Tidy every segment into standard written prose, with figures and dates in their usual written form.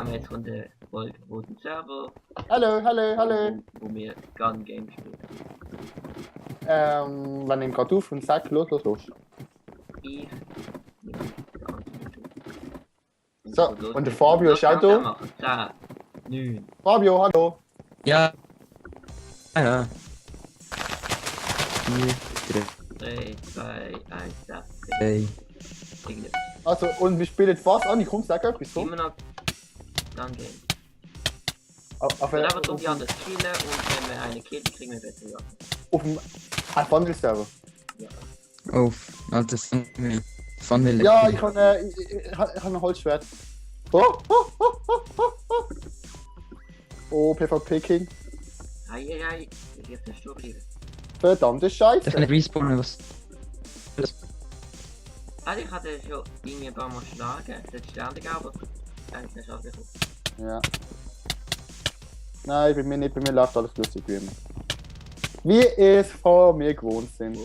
wir jetzt von der roten Server, Hallo. wo wir Gun Game spielen. Wir nehmen gerade auf und sag los. Ich. So, und der Fabio ist auch da. 10, 9. Fabio, hallo. Ja. Ja. 3, 2, 1, 6. 3. Also, und wir spielen was an? Ich komm, sag etwas. So. Immer noch Gun Game. Auf Wir aber um die anderen killen und wenn wir eine killen, kriegen wir bessere Waffen. Auf dem Advantage-Server. Ja. Auf. Alter, Funwille. Ja, ich habe ein Holzschwert. Oh, PvP King. Ei, ich hab den Sturm hier. Verdammte Ich kann Scheiße. nicht respawnen, was. Also ich hatte schon irgendwie ein paar Mal schlagen, das hat Sterne gegeben, aber eigentlich nicht abgekommen. Ja. Nein, bei mir läuft alles lustig wie immer. Wie es von mir gewohnt sind.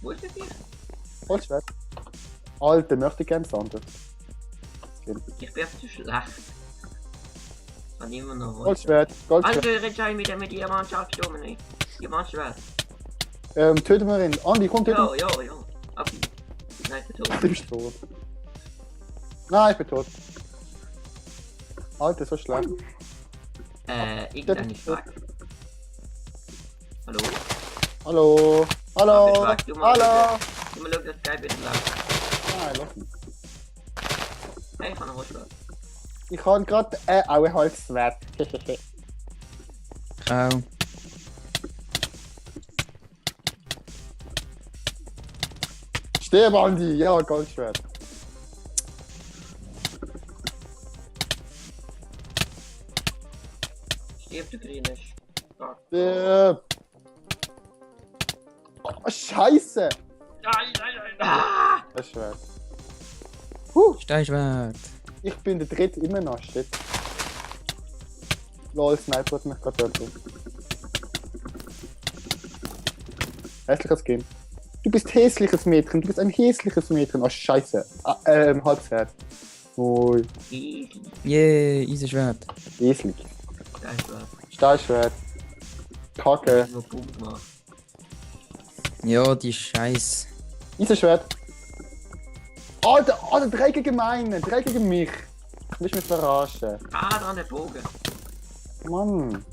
Wo ist das hier? Holzschwert. Alter, möchte ich gerne Sander. Ich bin einfach zu schlecht. Ich kann immer noch Goldschwert. Also Regine mit Diamantschatz gestorben, Diamantschwert. Töten wir ihn. Andi, komm, töten wir Ja. Abi. Nein, ich bin tot. Du bist tot. Nein, ich bin tot. Alter, so schlecht. Irgendein ist weg. Hallo? Hallo. Hallo. Ah, bist weg. Du mal Hallo. schauen, dass Skype wieder läuft. Nein, lass mich. Hey, ich kann noch Holzschwert. Ich habe gerade auch ein Holzschwert. Kau. Stirb, Andi. Ja, Goldschwert. Stirb, du Grinisch. Stirb. Oh, Scheiße. Nein. Ah! Das Schwert. Steinschwert. Ich bin der dritte immer noch. Shit. Lol, Sniper hat mich gerade tötet. Hässliches Game. Du bist hässliches Mädchen. Du bist ein hässliches Mädchen. Oh, Scheiße. Halbzeit. Ui. Yeah, easy Schwert. Hässlich. Steinschwert. Stahlschwert. Kacke. Nur Punkt gemacht. Ja, die Scheiß. Eisenschwert. Alter, dreckige meine. Dreckige mich. Du willst mich verarschen. Ah, da der Bogen. Mann.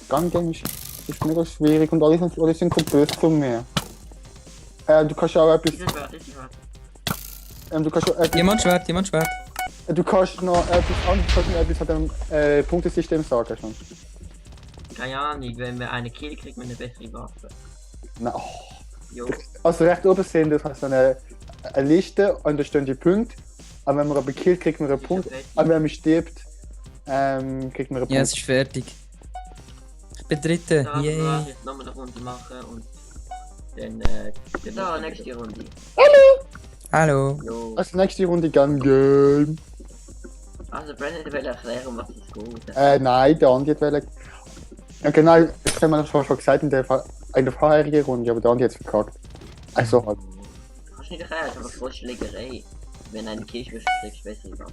Gun Game ist mega schwierig und alle sind komplett zu mir. Du kannst auch etwas. Ist Schwert. Du kannst auch etwas. Jemand Schwert. Du kannst noch etwas anderes, du kannst noch etwas an dem Punktesystem sagen schon. Keine Ahnung, wenn wir eine kill, kriegt man eine bessere Waffe. Na, oh. Jo. Also recht oben sehen, das heißt eine Liste und da stehen die Punkte. Aber wenn man aber killt, kriegt man einen Punkt. Aber wenn man stirbt, kriegt man einen Punkt. Ja, es ist fertig. Ich bin Dritte. Da Yay. jetzt nochmal eine Runde machen und dann da, nächste Runde. Hallo. Jo. Also nächste Runde Gun Game. Also Brennan will erklären, was das gut ist. Nein, der Andi hat wollen. Ja genau, das haben wir schon gesagt in der vorherigen Runde, aber der Andi hat es verkackt. Also halt. Kannst du nicht erklären, das ist einfach voll Schlägerei. Wenn eine Kirche wirst, kriegst du bessere Waffe.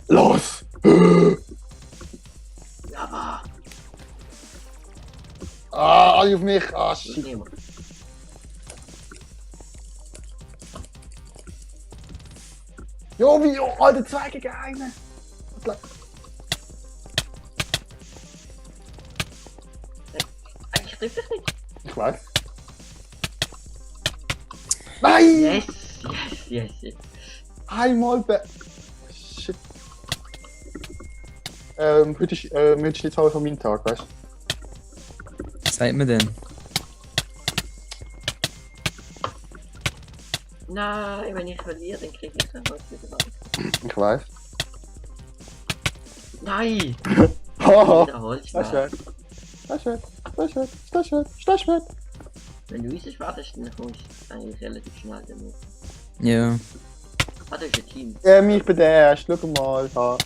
Los! Lava! Alle auf mich! Ah, Gut, shit. niemand. Jo, wie, Alter, 2 gegen 1! Eigentlich trifft es nicht. Ich weiß. Nein! Yes. Einmal Shit. Heute ist jetzt auch von meinem Tag, weißt du? Was sagt man denn? Nein, wenn ich verliere, dann krieg ich dann was wieder was. Ich weiß. Nein! Haha! Wieder Holzschwert. Stahlschwert. Wenn du Eisenschwert hast, dann kommst du eigentlich relativ schnell damit. Ja. Ah, das ist ein Team. Ich bin der Erste, schau mal. Ha.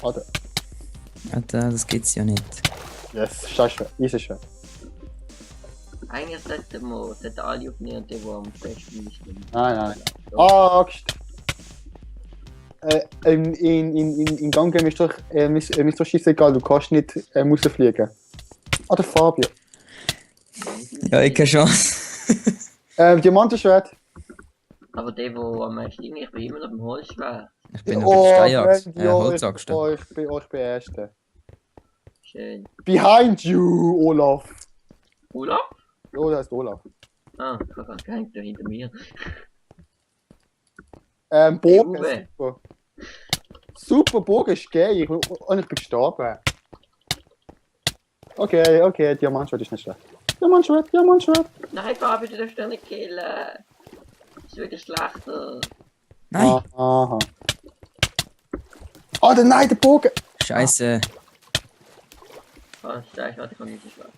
Alter. Alter, das gibt's ja nicht. Yes, scheiße, ist schön. Eigentlich sollten alle aufnehmen, die am besten ist. Nein. Axt! In Gang gehen ist doch scheißegal, du kannst nicht rausfliegen. Ah, der Fabio. Ja, ich keine Chance. Diamantenschwert. Aber der am meisten ich bin immer noch beim Holzschwert. Ich bin auf der Steinachs. ja, Holzachs. ich bin Erste. Schön. Behind you, Olaf. Olaf? Oh, der heißt Olaf. Ah, ich hab gar da hinter mir. Bogen, Uwe. super. Super, Bogen ist geil. Und ich bin gestorben. Okay, Diamantschwert ist nicht schlecht. Diamantschwert. Nein, Fabi, du darfst doch nicht killen. Das ist wirklich schlechter. Nein! Aha. Oh, nein, der Bogen! Scheiße. Ah, scheiße, warte, ich kann nicht so schlecht.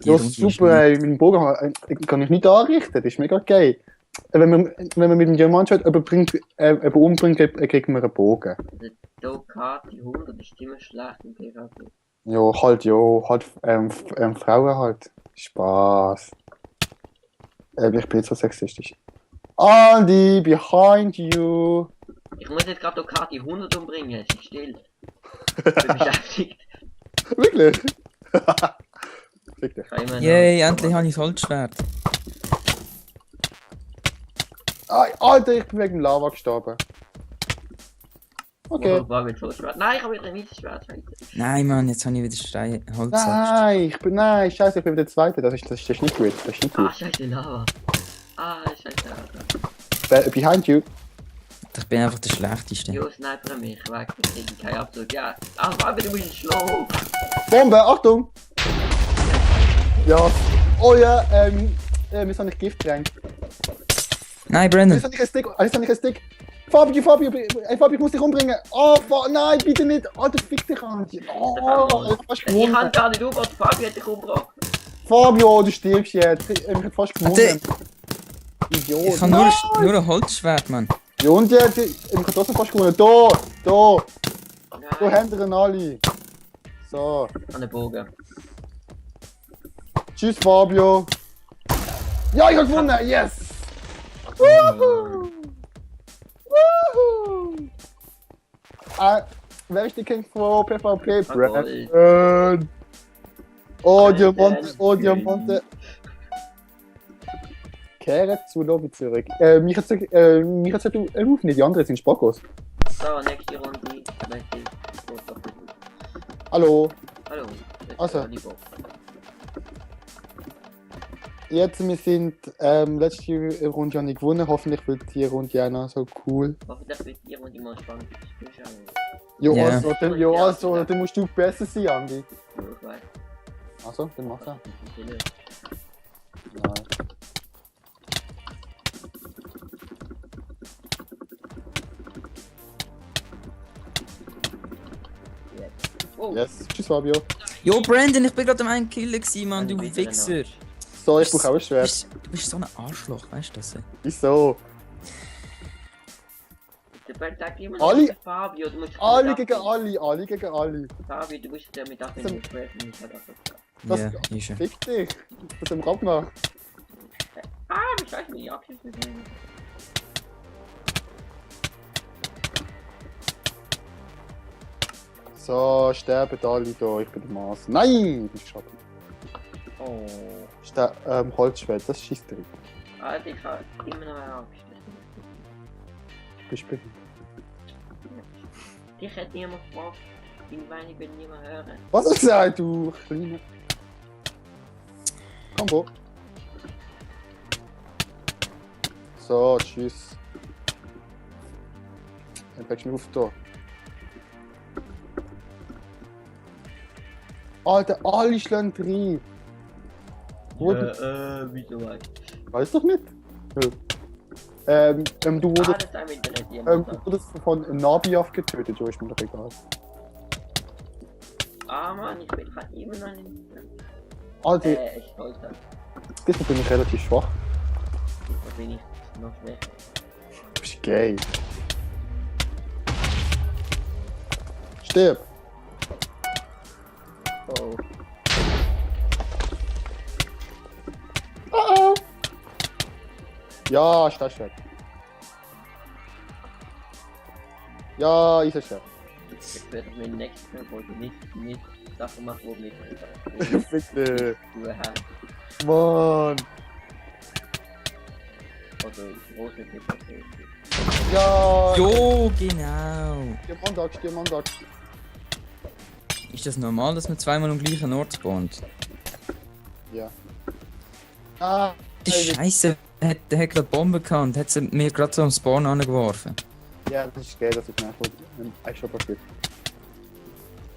Die Ja, Runde ist super, ey. Meinen Bogen kann ich nicht anrichten. Das ist mega geil. Wenn man mit dem Diamantschwert jemanden umbringt, kriegt man einen Bogen. Also, hier Karte 100 ist immer schlecht im PvP. Ja, Frauen halt. Spaß. Ich bin jetzt so sexistisch. Andy, behind you. Ich muss jetzt gerade hier Karte 100 umbringen, es ist still. Ich bin beschäftigt. Wirklich? Fick dich. Kann ich mir Yay, noch- endlich habe ich das Holzschwert. Alter, ich bin wegen dem Lava gestorben. Okay. Wo war mit Holzschwert? Nein, ich habe wieder ein weißes Schwert. Scheiße. Nein, Mann, jetzt habe ich wieder Holzachs. Nein, scheiße, ich bin der Zweite. Das ist nicht gut. Das ist nicht Ah, gut. scheiße, Lava. Ah, scheiße. Behind you. Ich bin einfach der Schlechteste. Jo, Sniper mich weg. Ich kriege keinen Abzug. Ja. Ah, Fabi, du musst ihn schlagen. Bombe, Achtung! Ja. Oh ja, wir sind nicht Gifttränk. Nein, Brandon. Jetzt habe ich einen Stick. Fabio, ich muss dich umbringen. Oh, nein, bitte nicht. Alter, fick dich an. Oh, ich hab fast Ich gewonnen. kann gar nicht umgehen. Fabi hat dich umgebracht. Fabio, du stirbst jetzt. Ich hab fast gewonnen. Idiot. Ich habe nur ein Holzschwert, Mann. Ja, und jetzt, ich hab trotzdem fast gewonnen. Da, da Nein. haben wir alle. So. An den Bogen. Tschüss, Fabio. Ja, ich hab gewonnen. Yes. Woohoo. Woohoo. Wer ist der King von PvP? Brandon. Oh, Diamante. Kehre zu Lobby zurück. Mich hat's aufnehmen, die anderen sind Spackos. So, nächste Runde. Hallo. Hallo. Also. Lieber. Jetzt, wir sind letzte Runde habe ich gewonnen. Hoffentlich wird die Runde auch noch so cool. Hoffentlich wird die Runde mal spannend zuschauen. Jo, Ja. also, dann musst du besser sein, Andi. Ich weiß. Also, dann mach er. Nein. Nein. Oh, Yes. Tschüss, Fabio. Jo, Brandon, ich bin gerade am einen Killer gewesen, Mann, du Wichser. So, ich brauche auch ein Schwert. Du bist so ein Arschloch, weißt du das? Wieso? der Bert sagt immer Alle- noch Fabio, du musst Alle gegen alle. Fabio, du musst damit abnehmen, ich weiß nicht, hat das Das- Ja, ist er. Fick dich. Was im Raum gemacht? Ah, ich weiß nicht, abschließen mit dem. So, sterben alle da. Ich bin der Maß. Nein! Ich bin geschossen. Oh. Holzschwert, das schießt drin. Alter, ich hab immer noch Angst. Bist du Dich hat niemand gefragt, irgendwann ich will niemand hören. Was hast du gesagt, du Kleine? Komm, wo? So, tschüss. Dann packst du mich auf da. Alter, alle schlagen rein. Wo Wieso weißt Weiß doch nicht. Ja. Du du? wurdest, Das ist ein Internet jemand. du wurdest von Nabiaf getötet, jo, ist mir doch egal. Ah Mann, ich bin grad immer noch nicht. Also, Ich wollte. diesmal bin ich relativ schwach. Da bin ich noch schwächer. Du bist gay. Stirb! Oh. Oh. Ja, ist das weg. Ja, ist es schon. Ich werde mir nächstes Mal wollte nicht Sachen machen, wo wir Bitte. du hast. Mann. Also groß mit dem Paket. Ja. Jo, genau. Diamant. Ist das normal, dass man zweimal am gleichen Ort spawnt? Ja. Ah. Die Scheiße, der hat gerade Bombe gehabt und hat sie mir gerade so am Spawn angeworfen. Ja, das ist geil, dass ich nachher eigentlich schon passiert.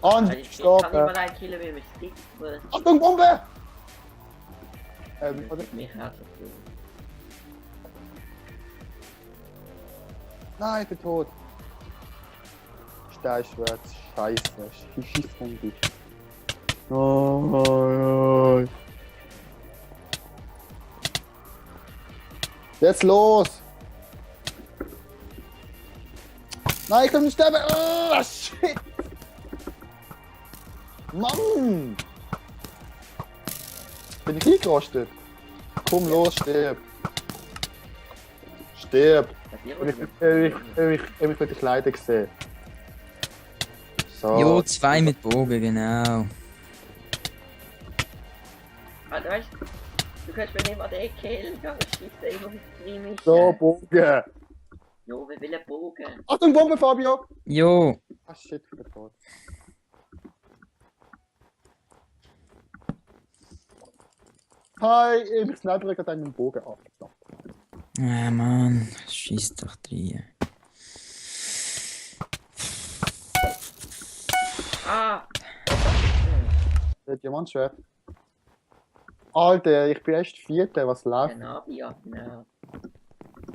Und Ich kann stopp! niemand einen killen, wie mit Stick. Achtung, Bombe! Oder? Mich hat es so. Nein, ich bin tot. Steinschwert, Scheiße, schieß von dich. Oh. Jetzt los! Nein, ich kann nicht sterben! Oh, shit! Mann! Bin ich eingerostet? Komm los, stirb! Stirb! Ich will dich leider sehen. So. Jo, 2 mit Bogen, genau. Ah, weißt du kannst mir nicht mal den killen, aber schießt der immer mit drin. So, Bogen! Jo, wir wollen Bogen. Achtung, Bombe, Fabio! Jo, Ah, shit, ich bin tot. Hi, ich sniper gerade einen Bogen ab. ah Mann, schieß doch drin. Ah! Der Diamantschwert. Alter, ich bin erst Vierter, was läuft? Genau, ja, genau.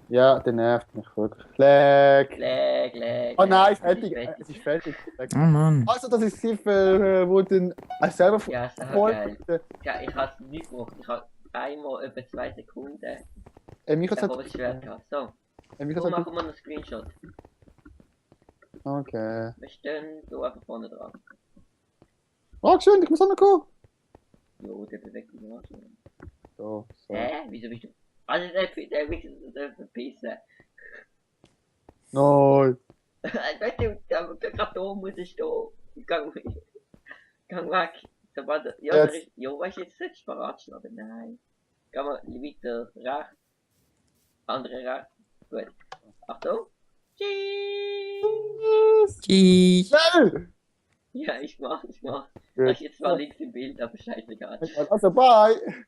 Ja, der nervt mich wirklich. Leg! Leg. Oh nein, Es fertig. Es ist fertig. Oh Mann. Also, das ist sie wo den selber Ja, ist voll. geil. Ja, ich hab's nicht gemacht. Ich hab einmal über 2 Sekunden Mich ich hat hab das Schwert gehabt. So, mich so hat machen wir einen Screenshot. Okay. Wir stehen so einfach vorne dran. Oh, schön, ich muss auch noch kommen. Jo, der bewegt sich noch so. So. Wieso bist du... Also der verpissen. Nein. Weißt du, gerade da muss ich stehen. Gang weg. Sobald, ja, Jetzt. der ist, jo, weißt du, jetzt solltest du verratschen, aber nein. Gehen wir weiter rechts. Andere rechts. Gut. Achtung. Tschüss. Tschüss. Schnell! Ja, ich mach. Gut. Das ist jetzt zwar links im Bild, aber scheißegal. Also, bye!